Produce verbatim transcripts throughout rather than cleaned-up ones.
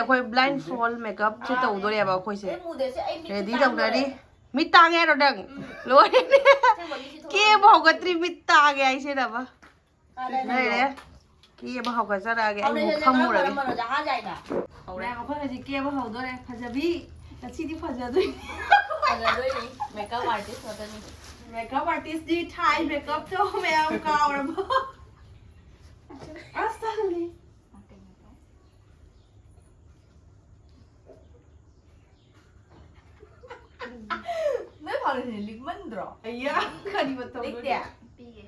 ꯑꯩꯈꯣꯏ blind fold makeupꯁꯦ ꯇꯧꯗꯣꯔꯦꯕ ꯑꯩꯈꯣꯏꯁꯦ꯫ ꯑꯩ ꯃꯨꯗꯦꯁꯦ, ꯑꯩ ꯃꯤꯠꯁꯦ ready ꯇꯥꯡꯗꯣꯔꯦ꯫ ꯇꯧꯅꯔꯤ꯫ ꯃꯤꯠ ꯇꯥꯡꯉꯦ ꯍꯥꯏꯔꯣ ꯅꯪ? ꯎꯝ꯫ ꯂꯣꯏꯔꯦꯅꯦ꯫ ꯑꯁꯦꯡꯕ ꯃꯤꯠꯁꯦ ꯊꯣꯛꯂꯛꯑꯦ꯫ ꯀꯦꯕ ꯍꯧꯒꯠꯇ꯭ꯔꯤ ꯃꯤꯠ ꯇꯥꯡꯉꯦ ꯍꯥꯏꯁꯤꯅꯕ꯫ ꯀꯥꯗꯥꯏꯗꯅꯣ? ꯂꯩꯔꯦ꯫ ꯀꯦꯕ ꯍꯧꯒꯠꯆꯔꯛꯑꯒꯦ꯫ ꯑꯩ ꯑꯃꯨꯛ foundationꯁꯦ ꯐꯝꯃꯨꯔꯒꯦ꯫ ꯀꯔꯝꯕꯅꯣ? ꯖꯍꯥꯖ ꯍꯥꯏꯅ ꯍꯧꯔꯦ꯫ ꯃꯌꯥꯝ ꯑꯩꯈꯣꯏ ꯍꯧꯖꯤꯛ ꯀꯦꯕ ꯍꯧꯗꯣꯔꯦ꯫ ꯐꯖꯕꯤ, ꯉꯁꯤꯗꯤ ꯐꯖꯗꯣꯏꯅꯤ꯫ ꯐꯖꯗꯣꯏꯅꯤ꯫ Makeup artist ꯉꯥꯛꯇꯅꯤ꯫ Makeup artistꯗꯤ ꯊꯥꯏ makeupꯇꯣ ꯃꯌꯥꯝ ꯀꯥꯎꯔꯕꯣ? ꯑꯁ, ꯇꯜꯂꯤ꯫ ꯅꯣꯏ foundationꯁꯦ ꯂꯤꯛꯃꯟꯗ꯭ꯔꯣ? ꯑꯩꯌꯥ, ꯀꯔꯤ ꯃꯇꯧꯅꯣ? ꯂꯤꯛꯇꯦ? ꯄꯤꯒꯦ꯫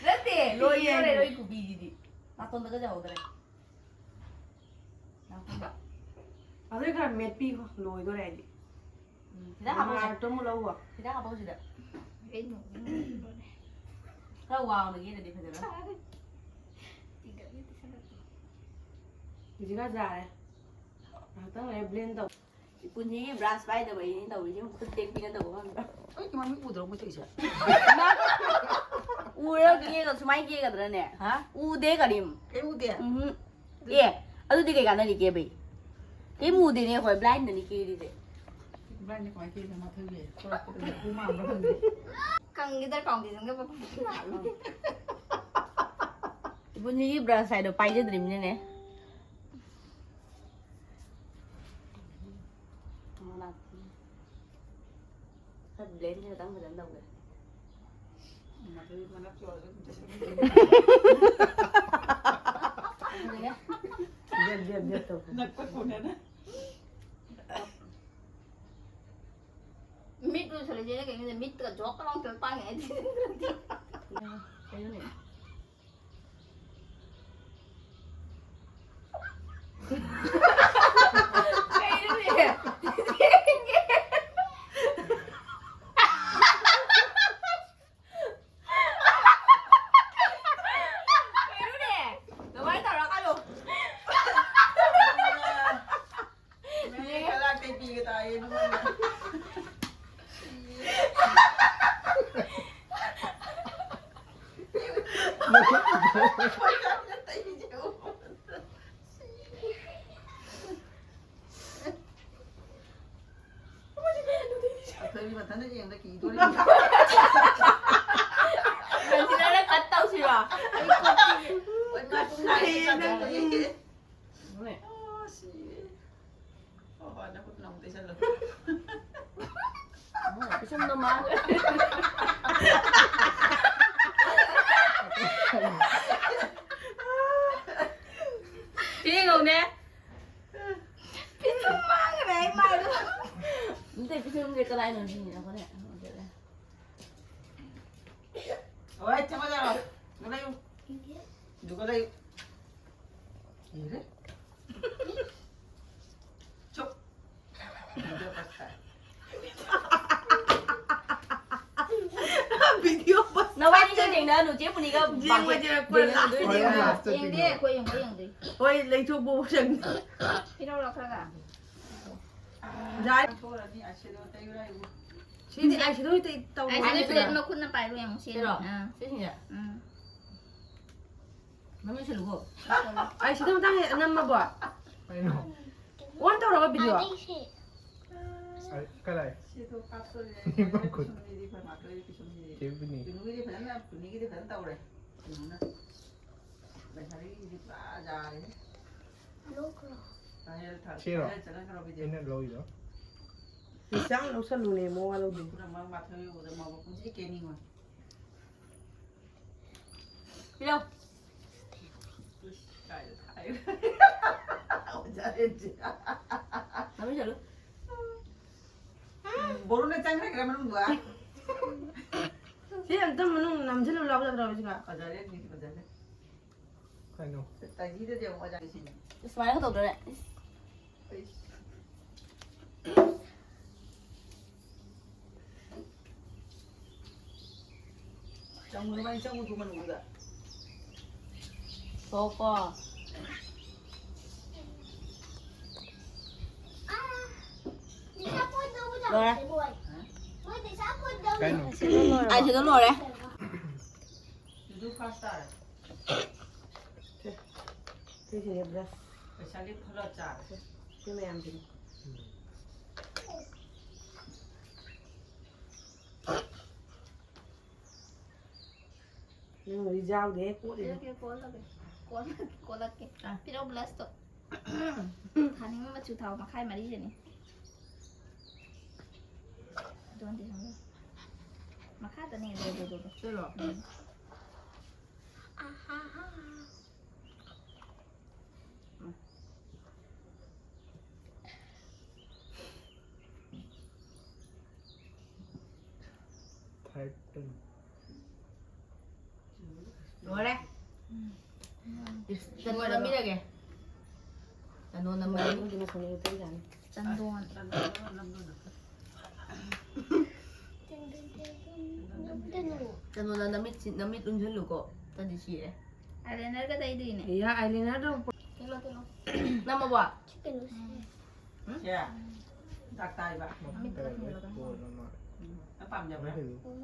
ꯅꯠꯇꯦ, ꯂꯣꯏꯔꯦ, ꯄꯤꯒꯦ꯫ ꯂꯣꯏꯔꯦ, ꯅꯣꯏ ꯈꯨꯕꯤꯁꯤꯗꯤ꯫ ꯅꯥꯇꯣꯟꯗꯒ ꯌꯧꯍꯧꯗ꯭ꯔꯦ꯫ ꯅꯥꯇꯣꯟꯗ꯫ ꯑꯗꯨꯗꯤ ꯈꯔ ꯃꯦꯠꯄꯤꯈꯣ, ꯂꯣꯏꯗꯣꯔꯦ ꯑꯩꯗꯤ꯫ ꯎꯝ, ꯈꯤꯇꯪ ꯍꯥꯞꯄꯛꯎꯁꯦ꯫ ꯃꯥꯔꯛꯇꯣ ꯑꯃꯨꯛ ꯂꯧꯒꯣ꯫ ꯈꯤꯇꯪ ꯍꯥꯞꯄꯛꯎꯁꯤꯗ꯫ ꯑꯩ ꯅꯣꯛꯅꯤꯡꯕꯅ ꯂꯣꯏꯔꯦ꯫ ꯈꯔ ꯋꯥꯡꯅ ꯌꯦꯡꯗꯗꯤ ꯐꯖꯔꯣꯏ꯫ ꯇꯤꯡꯒꯠꯅꯤ ꯄꯤꯁꯜꯂꯛꯇꯣ꯫ ꯍꯧꯖꯤꯛꯀ ꯌꯥꯔꯦ꯫ ꯉꯥꯏꯍꯥꯛꯇꯪ ꯂꯩꯔ blend ꯇꯧ꯫ ꯄꯨꯟꯁꯤꯒꯤ brush ꯄꯥꯏꯗꯕ ꯑꯩꯅ ꯇꯧꯔꯤꯁꯦ ꯈꯨꯠ ꯇꯦꯛꯄꯤꯅ ꯇꯧꯕ ꯈꯪꯕ꯭ꯔꯥ? ꯑꯩ ꯏꯃꯥ ꯃꯤ ꯎꯗ꯭ꯔꯣ ꯃꯣꯏ ꯇꯧꯔꯤꯁꯦ? ꯎꯔꯒ ꯀꯦꯒ-, ꯁꯨꯃꯥꯏꯅ ꯀꯦꯒꯗ꯭ꯔꯅꯦ? ꯍꯥ? ꯎꯗꯦ ꯀꯔꯤꯝ꯫ ꯀꯩꯝ ꯎꯗꯦ? ꯎꯝꯍꯨꯝ꯫ ꯑꯦ, ꯑꯗꯨꯗꯤ ꯀꯩ ꯀꯥꯟꯅꯔꯤꯒꯦ ꯕꯩ? ꯀꯩꯝ ꯎꯗꯦꯅꯦ ꯑꯩꯈꯣꯏ, blindꯅꯅꯤ ꯀꯦꯔꯤꯁꯦ꯫ Blindꯅ ꯀꯃꯥꯏꯅ ꯀꯦꯔꯤꯅꯣ? ꯃꯊꯛꯀꯤ ꯊꯣꯛꯂꯛꯄꯗ ꯃꯀꯨ ꯃꯥꯟꯕ꯭ꯔꯥ ꯈꯪꯗꯦ꯫ ꯀꯪꯈꯤꯗ꯭ꯔꯥ foundationꯒ ꯃꯄꯨꯡ ꯐꯥꯅ? ꯏꯕꯨꯟꯁꯤꯒꯤ brush ꯍꯥꯏꯗꯣ ꯄꯥꯏꯖꯗ꯭ꯔꯤꯕꯅꯤꯅꯅꯦ꯫ ꯈꯔ blend ꯈꯤꯇꯪ ꯐꯖꯅ ꯇꯧꯒꯦ꯫ ꯃꯗꯨꯒꯤ ꯃꯅꯞ ꯆꯣꯔꯁꯨ ꯑꯗꯨꯝ ꯇꯩꯁꯟꯕꯤꯗꯣꯏꯅꯦ꯫ ꯐꯖꯔꯦ꯫ ꯕꯦꯠ, ꯕꯦꯠ, ꯕꯦꯠ ꯇꯧ꯫ ꯅꯛꯄ ꯀꯣꯟꯅꯅ꯫ ꯃꯤꯠ ꯎꯏꯁꯜꯂꯁꯦꯅ ꯀꯩꯅꯣꯗ ꯃꯤꯠꯇꯒ ꯖꯣꯛ ꯂꯥꯎ ꯇꯧꯔ ꯄꯥꯡꯉꯦ ꯑꯩꯗꯤ꯫ ꯀꯩꯅꯣꯅꯦ? ꯀꯩꯅꯣꯅꯦ? ꯀꯩꯅꯣꯅꯦ? ꯑꯗꯨꯃꯥꯏꯅ ꯇꯧꯔꯛꯀꯅꯨ꯫ ꯃꯤ ꯈꯔ ꯀꯩ ꯄꯤꯒꯦ ꯇꯥꯏꯌꯦ ꯅꯉꯣꯟꯗ꯫ ꯊꯣꯏꯕꯤ ꯃꯊꯟꯇ ꯌꯦꯡꯗ ꯀꯤꯗꯣꯔꯤꯕ꯫ ꯀꯟꯁꯤꯂꯔꯗ ꯀꯠ ꯇꯧꯁꯤꯔꯣ? ꯑꯩ ꯀꯣꯛ ꯆꯤꯛꯑꯦ꯫ ꯍꯣꯏ, ꯃꯥ ꯄꯨꯡ ꯅꯥꯏꯟꯗ ꯍꯌꯦꯡ ꯅꯪ ꯆꯠꯈ꯭ꯔꯅꯤ꯫ ꯎꯝ꯫ ꯑꯣ, ꯁꯤꯔꯦ꯫ ꯍꯣꯏ, ꯍꯣꯏ, ꯅꯈꯨꯠꯇꯨꯅ ꯑꯃꯨꯛ ꯇꯩꯁꯜꯂꯣ꯫ ꯄꯤꯁꯨꯝꯗꯣ ꯃꯥꯡꯈ꯭ꯔꯦ꯫ ꯁꯤ ꯌꯦꯡꯉꯧꯅꯦ꯫ ꯄꯤꯁꯨꯝ ꯃꯥꯡꯈ꯭ꯔꯦ ꯑꯩ ꯃꯥꯏꯗꯣ꯫ ꯅꯠꯇꯦ, ꯄꯤꯁꯨꯝꯁꯦ ꯀꯗꯥꯏꯅꯣ ꯁꯤꯅꯤꯗ ꯑꯩꯈꯣꯏꯅ ꯍꯪꯉꯛꯀꯗꯣꯏꯁꯦ꯫ ꯍꯣꯏ, ꯆꯠꯂꯣ, ꯆꯠꯂꯣ꯫ ꯑꯗꯨꯒ ꯂꯩꯌꯨ꯫ ꯑꯗꯨꯒ ꯂꯩꯌꯨ꯫ ꯏꯔꯦ꯫ ꯆꯨꯞ꯫ Video pause. Video pause. ꯅꯕꯥꯅꯤꯁꯨ ꯌꯦꯡꯅꯅꯨ, ꯆꯦ ꯄꯨꯅꯤꯒ ꯌꯦꯡꯉꯣꯏ, ꯌꯦꯡꯉꯣꯏ, ꯌꯦꯡꯉꯣꯏ, ꯌꯦꯡꯉꯣꯏ꯫ ꯂꯥꯁꯇ ꯌꯦꯡꯉꯣꯏ꯫ ꯌꯦꯡꯗꯦ, ꯑꯩꯈꯣꯏ ꯌꯦꯡꯕ ꯌꯦꯡꯗꯦ꯫ ꯍꯣꯏ, ꯂꯩꯊꯣꯛꯄ ꯆꯪꯉꯤ꯫ ꯄꯤꯔꯛꯎꯔꯣ ꯈꯔꯒ? ꯌꯥꯏ꯫ ꯊꯣꯛꯑꯅꯤ, ꯑꯥꯏꯁꯦꯗꯣ ꯇꯩꯌꯨꯔꯥ ꯍꯥꯏꯕꯨ? ꯁꯤꯗꯤ ꯑꯥꯏꯁꯦꯗꯣ ꯍꯦꯛꯇ ꯇꯧꯔꯣ꯫ ꯑꯥꯏꯁꯦꯗꯣ ꯁꯤꯗ꯫ ꯃꯈꯨꯠꯅ ꯄꯥꯏꯔꯣ ꯌꯦꯡꯉꯣ, ꯁꯤ꯫ ꯁꯤꯔꯣ? ꯑꯥ꯫ ꯁꯤꯁꯤꯡꯁꯦ? ꯎꯝ꯫ ꯃꯃꯤꯠ ꯁꯤꯜꯂꯨꯀꯣ꯫ ꯑꯥꯏꯁꯦꯗꯣ ꯃꯇꯥꯡ ꯍꯦꯛ ꯅꯝꯃꯕꯣ? ꯀꯩꯅꯣ? ꯑꯣꯟ ꯇꯧꯔꯕ ꯚꯤꯗꯤꯑꯣ? ꯑꯩ ꯀꯗꯥꯏ? ꯁꯤꯗꯣ ꯀꯥꯞꯊꯣꯛꯑꯦ꯫ ꯃꯈꯨꯠ꯫ ꯄꯤꯁꯨꯝꯁꯤꯗꯤ ꯐꯖꯅ ꯃꯥꯊꯣꯏ ꯄꯤꯁꯨꯝꯁꯤꯗꯤ꯫ ꯆꯦ ꯄꯨꯅꯤ꯫ ꯄꯤꯅꯨꯒꯤꯗꯤ ꯐꯖꯅ, ꯄꯤꯅꯤꯒꯤꯗꯤ ꯐꯖꯅ ꯇꯧꯔꯦ꯫ ꯄꯤꯅꯨꯅ꯫ ꯂꯩꯁꯥꯕꯤꯒꯤꯗꯤ ꯄꯨꯔꯥ ꯌꯥꯔꯦ꯫ ꯂꯧꯈ꯭ꯔꯣ꯫ ꯁꯤꯔꯣ? ꯑꯩꯅ ꯂꯧꯔꯤꯗꯣ꯫ ꯄꯩꯁꯥ ꯂꯧꯁꯜꯂꯨꯅꯦ, ꯃꯋꯥ ꯂꯧꯗꯦ꯫ ꯄꯤꯔꯝꯃꯣ꯫ ꯑꯣꯖꯥ ꯔꯦꯟꯖꯤ꯫ ꯃꯃꯤꯠ ꯁꯤꯜꯂꯨ꯫ ꯕꯣꯔꯨꯅ ꯆꯪꯈ꯭ꯔꯦ ꯃꯅꯨꯡꯗ꯫ ꯁꯤ ꯑꯝꯇ ꯃꯅꯨꯡ ꯅꯝꯁꯤꯜꯂꯨ ꯂꯥꯎ ꯌꯥꯗ꯭ꯔꯣ ꯍꯧꯖꯤꯛꯀ? ꯑꯣꯖꯥ ꯔꯦꯟꯖꯤ, ꯑꯣꯖꯥ ꯔꯦꯟꯖꯤ꯫ ꯀꯩꯅꯣ? ꯇꯥꯏꯖꯤꯗꯗꯤ ꯑꯃꯨꯛ ꯑꯣꯖꯥ ꯁꯤꯅꯤ꯫ ꯁꯨꯃꯥꯏꯅ ꯇꯧꯗꯣꯔꯦ꯫ ꯑꯩꯁ꯫ ꯆꯪꯉꯨ, ꯅꯕꯥꯅꯤ ꯆꯪꯉꯨ, ꯊꯣꯡ ꯃꯅꯨꯡꯗꯨꯗ꯫ ꯊꯣꯛꯄ꯫ ꯂꯣꯏꯔꯦ꯫ ꯀꯩꯅꯣ? ꯑꯩ ꯁꯤꯗ ꯂꯣꯏꯔꯦ꯫ ꯁꯤꯗꯨ ꯐꯥꯔꯁ ꯇꯥꯔꯦ꯫ ꯁꯦ, ꯁꯤꯁꯤꯅꯦ ꯕ꯭ꯔꯁ꯫ ꯄꯩꯁꯥꯒꯤ ꯈꯨꯂꯣ ꯆꯥꯔꯦ꯫ ꯁꯤ ꯃꯌꯥꯝꯁꯤꯅꯦ꯫ ꯎꯝ꯫ ꯌꯥꯎꯗꯦ ꯀꯣꯠꯂꯤꯗꯣ꯫ ꯄꯤꯔꯛꯀꯦ, ꯀꯣꯠꯂꯒꯦ꯫ ꯀꯣꯠꯂꯒꯦ, ꯀꯣꯠꯂꯛꯀꯦ꯫ ꯑꯥ꯫ ꯄꯤꯔꯛꯑꯣ ꯕ꯭ꯂꯁꯇꯣ꯫ ꯊꯥꯅꯤꯡꯕ ꯃꯆꯨ ꯊꯥꯎ ꯃꯈꯥꯏ ꯃꯔꯤꯗꯅꯤ꯫ ꯑꯗꯨ ꯑꯝꯇ ꯁꯪꯉꯣ꯫ ꯃꯈꯥꯗꯅꯦ꯫ ꯗꯣ, ꯗꯣ, ꯗꯣ, ꯗꯣ꯫ ꯁꯤꯔꯣ? ꯎꯝ꯫ ꯊꯥꯔꯇꯤꯟ꯫ ꯂꯣꯏꯔꯦ꯫ ꯎꯝ꯫ ꯆꯟꯗꯣꯟ ꯅꯝꯕꯤꯔꯒꯦ꯫ ꯆꯟꯗꯣꯟ ꯅꯝꯕꯤꯔꯒꯦ꯫ ꯆꯟꯗꯣꯟ꯫ ꯆꯟꯗꯣꯟ ꯅꯝꯗꯅꯨ꯫ ꯆꯟꯗꯣꯟ ꯅꯃꯤꯠ ꯁꯤ-, ꯅꯃꯤꯠ ꯎꯝꯁꯤꯜꯂꯨꯀꯣ꯫ ꯇꯗꯤ ꯁꯤꯔꯦ꯫ ꯑꯥꯏꯂꯥꯏꯅꯔꯒ ꯇꯩꯗꯣꯏꯅꯦ꯫ ꯏꯌꯥ, ꯑꯥꯏꯂꯥꯏꯅꯔꯗꯣ꯫ ꯇꯩꯂꯣ, ꯇꯩꯂꯣ꯫ ꯅꯝꯃꯕꯣ? ꯁꯤ ꯀꯩꯅꯣꯁꯦ꯫ ꯎꯝ꯫ ꯁꯦ꯫ ꯗꯥꯛ ꯇꯥꯏꯕ꯫ ꯃꯃꯤꯠꯇ ꯊꯝꯃꯒ ꯅꯝꯃꯣ꯫ ꯎꯝ꯫ ꯅꯪ ꯄꯥꯝꯖꯕ꯭ꯔꯥ? ꯎꯝ꯫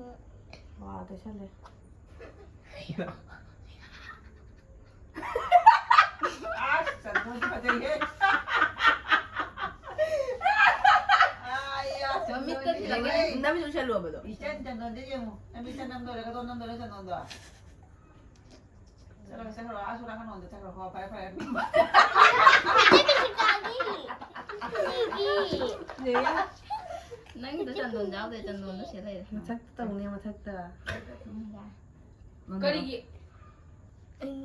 ꯋꯥ, ꯇꯩꯁꯜꯂꯦ꯫ ꯑꯁ, ꯆꯟꯗꯣꯟꯗꯤ ꯐꯖꯩꯍꯦ꯫ ꯑꯥꯏꯌꯥ, ꯃꯃꯤꯠꯇ ꯆꯟꯗꯣꯟꯗꯤ ꯊꯤꯜꯂꯛꯀꯦ꯫ ꯐꯖꯩꯍꯦ꯫ ꯅꯃꯤꯠ ꯎꯏꯁꯜꯂꯨ ꯍꯥꯏꯕꯗꯣ꯫ ꯏꯆꯟ ꯆꯟꯗꯣꯟꯗꯤ ꯌꯦꯡꯉꯨ꯫ ꯅꯃꯤꯠꯇ ꯅꯝꯗꯣꯏꯔꯥ, ꯀꯗꯣꯝ ꯅꯝꯗꯣꯏꯔꯥ ꯆꯟꯗꯣꯟꯗꯣ? ꯆꯠꯂꯣ, ꯆꯠꯈ꯭ꯔꯣ꯫ ꯑꯥ, ꯁꯣꯝ ꯅꯥꯀꯟ ꯔꯣꯝꯗ ꯆꯠꯈ꯭ꯔꯣ꯫ ꯍꯣ, ꯐꯔꯦ, ꯐꯔꯦ꯫ ꯅꯪꯒꯤꯗꯣ ꯆꯟꯗꯣꯟ ꯌꯥꯎꯗꯦ, ꯆꯟꯗꯣꯟꯗꯣ ꯁꯤ ꯂꯩꯔꯦ꯫ ꯃꯊꯛꯇ ꯇꯧꯅꯦ, ꯃꯊꯛꯇ꯫ ꯎꯝ, ꯌꯥꯔꯦ꯫ ꯀꯔꯤꯒꯤ? ꯑꯩ,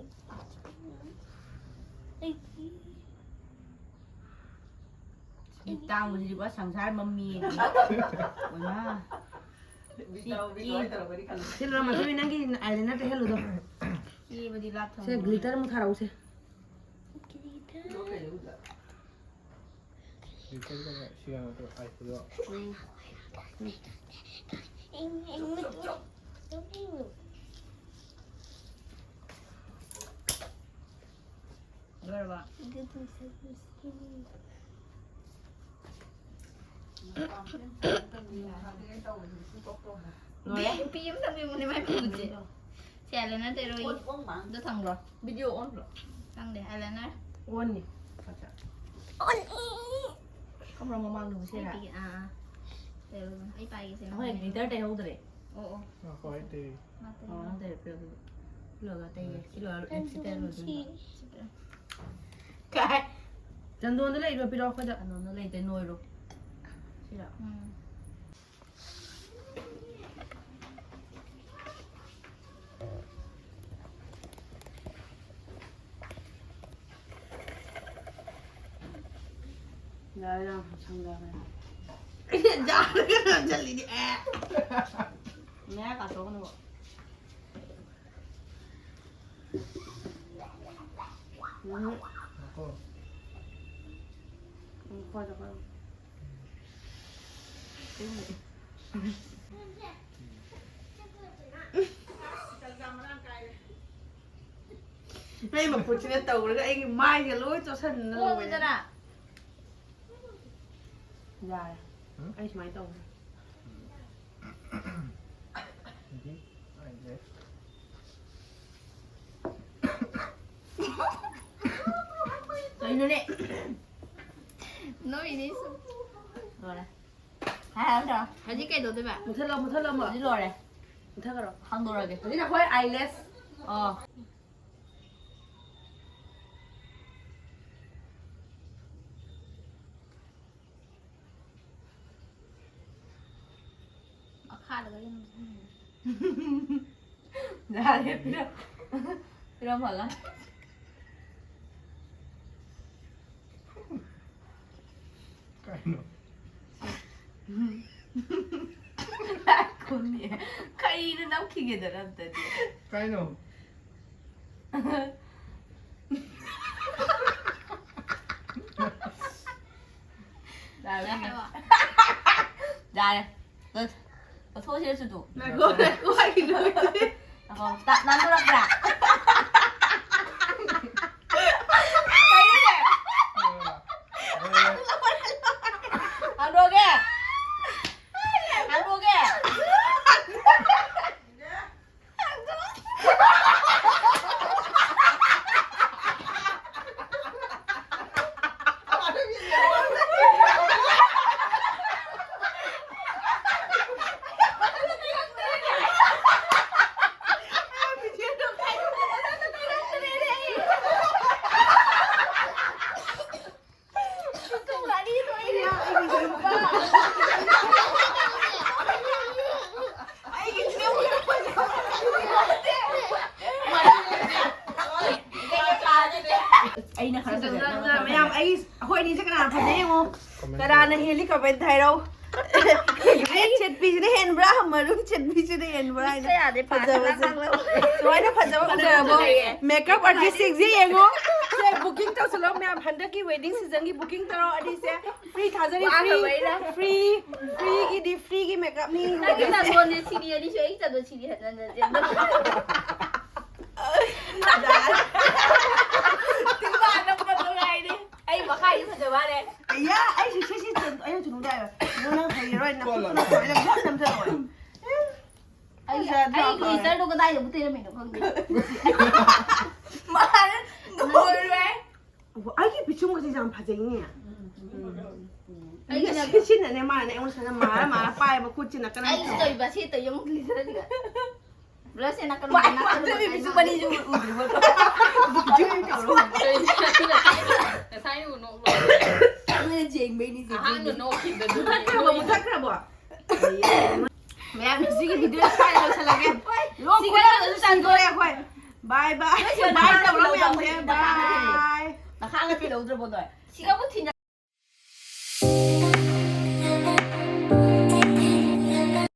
ꯑꯩꯒꯤ ꯁꯤ ꯇꯥꯡꯕꯁꯤꯗꯤ ꯄꯨꯔꯥ ꯁꯪꯁꯥꯔ ꯃꯃꯤ꯫ ꯑꯣꯏꯃꯥ꯫ ꯁꯤ ꯂꯣꯏꯔ ꯃꯇꯨꯡꯗ ꯅꯪꯒꯤ ꯑꯥꯏꯂꯥꯏꯅꯔ ꯇꯩꯍꯜꯂꯨꯗꯣ꯫ ꯀꯦꯕꯗꯤ ꯂꯥꯞ ꯁꯦ ꯊꯝꯃꯣ꯫ ꯒ꯭ꯂꯤꯇꯔ ꯑꯃꯨꯛ ꯊꯥꯔꯛꯎꯁꯦ꯫ ꯒ꯭ꯂꯤꯇꯔꯒ ꯁꯤꯒ ꯅꯠꯇ꯭ꯔꯣ ꯑꯥꯏꯁꯦꯗꯣ? ꯎꯝ꯫ ꯂꯣꯏꯔꯕ? ꯂꯣꯏꯔꯦ? ꯅꯨꯄꯤ ꯑꯃ ꯊꯝꯕꯤꯕꯅꯦ ꯃꯥꯏ ꯈꯨꯠꯁꯦ꯫ ꯁꯤ ꯑꯥꯏꯂꯥꯏꯅꯔ ꯇꯩꯔꯣꯏ꯫ ꯑꯗꯨ ꯊꯝꯈ꯭ꯔꯣ꯫ ꯚꯤꯗꯤꯑꯣ ꯑꯣꯟꯈ꯭ꯔꯣ? ꯈꯪꯗꯦ, ꯑꯥꯏꯂꯥꯏꯅꯔ꯫ ꯑꯣꯟꯅꯤ꯫ ꯑꯠꯆꯥ꯫ ꯀꯝꯕꯅꯣ ꯃꯃꯥꯡꯗꯨꯕꯨ ꯑꯩ ꯁꯤꯔꯥ? ꯄꯤꯒꯦ, ꯑꯥ, ꯑꯥ꯫ ꯇꯩꯔꯣ ꯑꯗꯨꯝ꯫ ꯑꯩ ꯄꯥꯏꯒꯦꯁꯦ, ꯅꯪ ꯑꯩꯈꯣꯏ ꯄꯥꯏꯔꯣ꯫ ꯒ꯭ꯂꯤꯇꯔ ꯇꯩꯍꯧꯗ꯭ꯔꯦ꯫ ꯑꯣ, ꯑꯣ꯫ ꯉꯥꯏꯈꯣ, ꯑꯩ ꯇꯩ-, ꯃꯥ ꯇꯩꯔꯣ꯫ ꯑꯣ, ꯅꯪ ꯇꯩꯔꯣ, ꯄꯤꯔꯣ ꯑꯗꯨꯗꯤ꯫ ꯂꯣꯏꯔꯒ ꯇꯩꯒꯦ꯫ ꯁꯤ ꯂꯣꯏꯔꯒ ꯂꯤꯞꯁꯇꯤꯛ ꯇꯩꯔ ꯂꯣꯏꯗꯣꯏꯅꯦ꯫ ꯀꯥꯏ? ꯆꯟꯗꯣꯟꯗ ꯂꯩꯕ ꯄꯤꯔꯛꯑꯣ ꯑꯩꯈꯣꯏꯗ꯫ ꯆꯟꯗꯣꯟꯗ ꯂꯩꯇꯦ, ꯅꯣꯏꯔꯣ꯫ ꯁꯤꯔꯣ? ꯎꯝ꯫ ꯌꯥꯔꯦ, ꯌꯥꯝ ꯁꯪꯗꯕꯅꯦ꯫ ꯌꯥꯔꯦ, ꯌꯥꯝ ꯆꯠꯂꯤꯅꯦ꯫ ꯑꯦ꯫ ꯃꯌꯥ ꯀꯥꯊꯣꯛꯀꯅꯨꯀꯣ꯫ ꯎꯝ꯫ ꯉꯥꯏꯈꯣ꯫ ꯎꯝ, ꯈꯣꯏꯗ ꯈꯣꯏ꯫ ꯅꯪ ꯃꯈꯨꯠꯁꯤꯅ ꯇꯧꯔꯒ ꯑꯩꯒꯤ ꯃꯥꯏꯁꯦ ꯂꯣꯏ ꯆꯣꯠꯁꯟꯗꯅ ꯂꯣꯏꯔꯦ꯫ ꯀꯣꯛꯇꯅ꯫ ꯌꯥꯔꯦ꯫ ꯎꯝ? ꯑꯩ ꯁꯨꯃꯥꯏꯅ ꯇꯧꯕꯅꯦ꯫ ꯎꯝ꯫ ꯀꯩꯅꯣꯅꯦ? ꯅꯣꯏꯅꯦ ꯁꯨꯝ꯫ ꯂꯣꯏꯔꯦ꯫ ꯍꯥꯏꯔꯣ, ꯍꯥꯏꯔꯣ꯫ ꯍꯧꯖꯤꯛ ꯀꯩꯗꯧꯗꯣꯏꯕ? ꯃꯨꯊꯠꯂꯣ, ꯃꯨꯊꯠꯂꯣ ꯑꯃꯨꯛ꯫ ꯍꯧꯖꯤꯛ ꯂꯣꯏꯔꯦ꯫ ꯃꯨꯊꯠꯈ꯭ꯔꯣ꯫ ꯍꯪꯗꯣꯔꯒꯦ꯫ ꯍꯧꯖꯤꯛ ꯑꯩꯈꯣꯏ eyelash꯫ ꯑꯣ꯫ ꯃꯈꯥꯗꯒ ꯌꯦꯡꯉꯨ꯫ ꯌꯥꯔꯦ, ꯄꯤꯔꯝ-, ꯄꯤꯔꯝꯃꯒ꯫ ꯀꯩꯅꯣ? ꯂꯥꯏꯈꯨꯝꯅꯦ꯫ ꯀꯩꯅꯣ ꯅꯝꯈꯤꯒꯦꯗꯅ ꯑꯝꯇꯗꯤ꯫ ꯀꯩꯅꯣ? ꯌꯥꯔꯦ꯫ ꯌꯥꯔꯦ꯫ ꯂꯣꯏ-, ꯂꯧꯊꯣꯛꯑꯁꯤꯔ ꯆꯨꯗꯨ? ꯉꯥꯏꯈꯣ, ꯉꯥꯏꯈꯣ, ꯑꯩ ꯂꯣꯏꯗ꯭ꯔꯤ꯫ ꯉꯥꯏꯈꯣ, ꯇ-, ꯅꯥꯟꯊꯣꯔꯛꯄ꯭ꯔꯥ? ꯀꯩꯅꯣꯅꯦ? ꯍꯥꯡꯗꯣꯛꯑꯒꯦ꯫ ꯍꯥꯡꯗꯣꯛꯑꯒꯦ꯫ ꯃꯌꯥꯝ ꯑꯩ ꯑꯩꯈꯣꯏ ꯑꯅꯤꯁꯦ ꯀꯅꯥꯅ ꯐꯖꯩ ꯌꯦꯡꯉꯣ꯫ ꯀꯅꯥꯅ ꯍꯦꯜꯂꯤ ꯀꯃꯦꯟ ꯍꯥꯏꯔꯛꯑꯣ꯫ ꯔꯦꯗ ꯁꯦꯠꯄꯤꯁꯤꯅ ꯍꯦꯟꯕ꯭ꯔꯥ, ꯃꯔꯨꯟ ꯁꯦꯠꯄꯤꯁꯤꯅ ꯍꯦꯟꯕ꯭ꯔꯥ ꯍꯥꯏꯅ꯫ ꯀꯌꯥꯗꯤ ꯐꯖꯕꯁꯦ꯫ ꯁꯨꯃꯥꯏꯅ ꯐꯖꯕ ꯎꯖꯔꯕꯣ? ꯃꯦꯀꯞ ꯑꯥꯔꯇꯤꯁꯁꯤꯡꯁꯦ ꯌꯦꯡꯉꯣ꯫ ꯁꯦ ꯕꯨꯀꯤꯡ ꯇꯧꯁꯜꯂꯣ ꯃꯌꯥꯝ, ꯍꯟꯗꯛꯀꯤ ꯋꯦꯗꯤꯡ ꯁꯤꯖꯟꯒꯤ ꯕꯨꯀꯤꯡ ꯇꯧꯔꯣ꯫ ꯑꯅꯤꯁꯦ ꯐ꯭ꯔꯤ ꯊꯥꯖꯔꯤ, ꯐ꯭ꯔꯤ ꯐ꯭ꯔꯤ ꯐ꯭ꯔꯤꯒꯤꯗꯤ ꯐ꯭ꯔꯤꯒꯤ ꯃꯦꯀꯞꯅꯤ꯫ ꯅꯪꯒꯤ ꯆꯟꯗꯣꯟꯁꯦ ꯁꯤꯔꯤ ꯑꯅꯤꯁꯨ ꯑꯩꯒꯤ ꯆꯟꯗꯣꯟ ꯁꯤꯔꯤ ꯍꯟꯖꯟꯖꯟꯁꯦ꯫ ꯇꯤꯜꯋꯥ ꯅꯞꯄꯗꯣ ꯉꯥꯏꯔꯦ꯫ ꯑꯩ ꯃꯈꯥꯒꯤ ꯐꯖꯕ ꯃꯥꯜꯂꯦ꯫ ꯑꯌꯥ ꯑꯩꯁꯨ ꯁꯤ ꯁꯤ ꯑꯩꯁꯨ ꯅꯨꯡꯗꯥꯏꯕ꯫ ꯅꯪ ꯍꯩꯔꯔꯣꯏ ꯅꯈꯨꯠꯇꯨꯅ ꯁꯨꯃꯥꯏꯅ ꯃꯌꯥꯝ ꯅꯝꯖꯜꯂꯣ꯫ ꯑꯩ ꯑꯩ ꯒ꯭ꯂꯤꯇꯔꯗꯣ ꯀꯗꯥꯏꯗ ꯃꯨꯠꯇꯩꯔꯝꯃꯤꯅꯣ ꯈꯪꯗꯦ꯫ ꯑꯩꯒꯤ ꯄꯤꯁꯨꯝꯒꯁꯦ ꯌꯥꯝ ꯐꯖꯩꯅꯦ꯫ ꯑꯩꯒꯤ ꯁꯤ- ꯁꯤꯅꯅꯦ ꯃꯥꯅꯅꯦ ꯑꯩꯉꯣꯟꯗ ꯁꯨꯃꯥꯏꯅ ꯃꯥꯔ ꯃꯥꯔ ꯄꯥꯏꯕ ꯈꯨꯠꯁꯤꯅ ꯀꯅꯥ ꯑꯩꯁꯨ ꯇꯧꯏꯕ ꯁꯤ ꯇꯧꯏ ꯑꯃꯨꯛ ꯒ꯭ꯂꯤꯇꯔꯗꯨꯒ꯫ ꯕ꯭ꯔꯁꯁꯦ ꯅꯥꯀꯟ ꯃꯥꯏ ꯅꯥꯀꯟ ꯄꯥꯝꯖꯕꯤ ꯅꯥꯀꯟ ꯄꯤꯁꯨꯝ ꯑꯅꯤꯁꯨ ꯎꯗ꯭ꯔꯤꯕꯣ? ꯉꯁꯥꯏ ꯎ ꯅꯣꯛꯂꯣ꯫ ꯅꯣꯏꯅ ꯌꯦꯡꯕꯩꯅꯤ ꯆꯦ ꯑꯍꯥꯟꯕ ꯄꯤꯗꯤ꯫ ꯅꯣꯛꯈꯤꯕꯗꯨ꯫ ꯃꯨꯊꯠꯈ꯭ꯔꯕꯣ ꯃꯨꯊꯠꯈ꯭ꯔꯕꯣ? ꯃꯌꯥꯝ ꯉꯁꯤꯒꯤ ꯚꯤꯗꯤꯑꯣ ꯁ꯭ꯋꯥꯏꯗ ꯂꯣꯏꯁꯤꯜꯂꯒꯦ꯫ ꯂꯣꯛ ꯈꯨꯔꯒꯁꯨ ꯆꯟꯗꯣꯔꯦ ꯑꯩꯈꯣꯏ꯫ ꯕꯥꯏ ꯕꯥꯏ꯫ ꯕꯥꯏ ꯇꯧꯔꯣ ꯃꯌꯥꯝꯁꯦ꯫ ꯕꯥꯏ꯫ ꯃꯈꯥꯒ ꯊꯤꯜꯍꯧꯗ꯭ꯔꯕꯣ ꯅꯣꯏ? ꯁꯤꯒꯕꯨ ꯊꯤꯟ